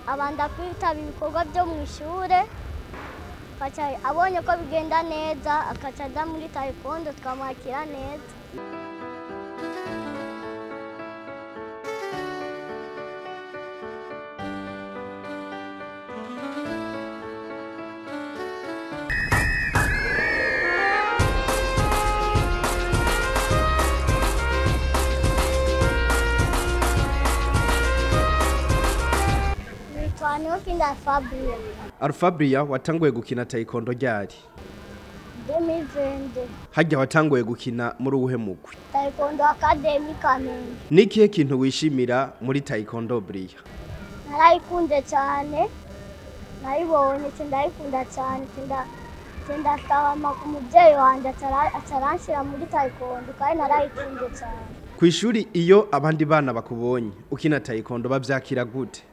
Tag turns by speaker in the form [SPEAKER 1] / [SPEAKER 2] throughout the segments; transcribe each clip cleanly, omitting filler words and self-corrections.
[SPEAKER 1] Abanza kwitaba ibikorwa byo mu ishure, abonye ko bigenda neza akaca aja muri taekwondo tukamwakira neza.
[SPEAKER 2] Alfabria, watanguye gukina taekwondo ryari?
[SPEAKER 1] 2020.
[SPEAKER 2] Harya watanguye gukina muri uwuhe mugwi?
[SPEAKER 1] Taekwondo Academy Kamenge.
[SPEAKER 2] Nikihe kintu wishimira muri taekwondo Bria?
[SPEAKER 1] Narayikunze cyane, nayibonye ndayikunda cyane, ndasaba umubyeyi wanjye ataranshyira muri taekwondo kandi narayikunze cyane.
[SPEAKER 2] Ku ishuri iyo abandi bana bakubonye ukina taekwondo bavyakira gute?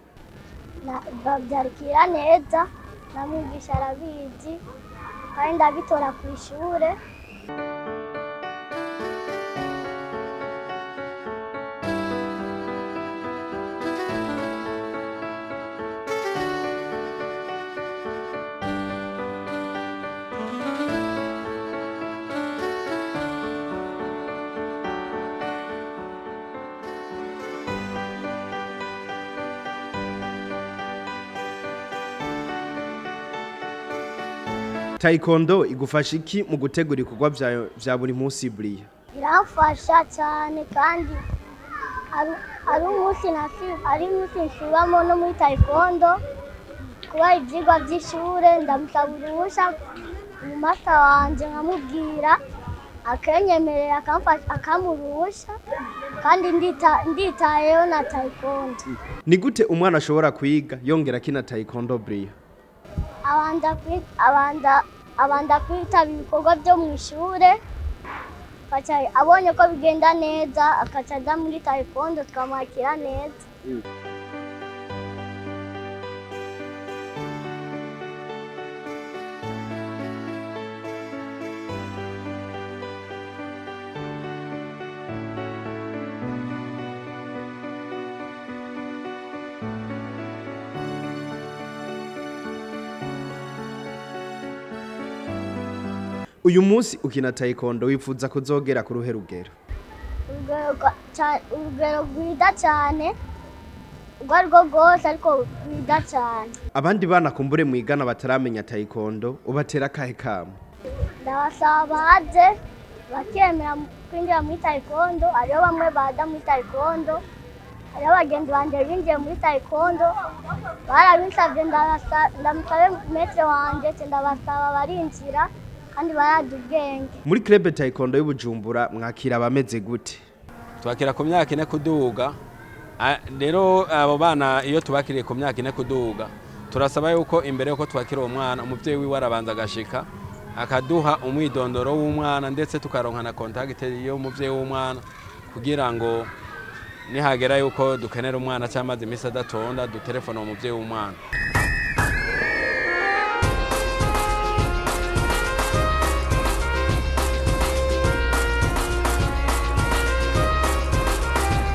[SPEAKER 1] Babyakira neza, namwigisha arabizi kandi ndabitora ku ishure.
[SPEAKER 2] Taekwondo igufasha iki mu gutegura ibikorwa vya buri munsi Bria?
[SPEAKER 1] Iramfasha cyane kandi ari umunsi nsubamo no muri taekwondo kuba ivyigwa vy'ishure, ndamusaba uruhusha umumasta wanje nkamubwira akanyemerera akampa uruhusha kandi nditayeho na taekwondo.
[SPEAKER 2] Ni gute umwana ashobora kwiga yongera akina taekwondo Bria?
[SPEAKER 1] Abanza kwitaba ibikorwa byo mu ishure, abonye ko bigenda neza akaca aja muri taekwondo tukamwakira neza.
[SPEAKER 2] Uyu munsi ukina taekwondo wifuza kuzogera ku ruhe rugero?
[SPEAKER 1] Urugero rwiza cyane, urwo arirwo rwose ariko rwiza cyane.
[SPEAKER 2] Abandi bana kumbure mwigana bataramenya taekwondo ubatera akahe kamo?
[SPEAKER 1] Ndabasaba baze bakemera kwinjira muri taekwondo, hariho bamwe baza muri taekwondo, hariho bagenzi banje binjiye muri taekwondo, barabinsavye ndamusabe metre wanje ndabasaba barinjira kandi barazi ubwenge.
[SPEAKER 2] Muri club taekwondo y'Ubujumbura mwakira abameze gute?
[SPEAKER 3] Twakira ku myaka 4 kuduga. Rero abo bana iyo tubakiriye ku myaka 4 kuduga, turasaba yuko imbere yuko twakira uwo mwana umuvyeyi wiwe arabanza agashika akaduha umwidondoro w'umwana, ndetse tukaronka na contact y'umuvyeyi w'umwana kugira ngo nihagera yuko dukenera umwana cyangwa amaze imisi adatonda dutelefone umuvyeyi w'umwana.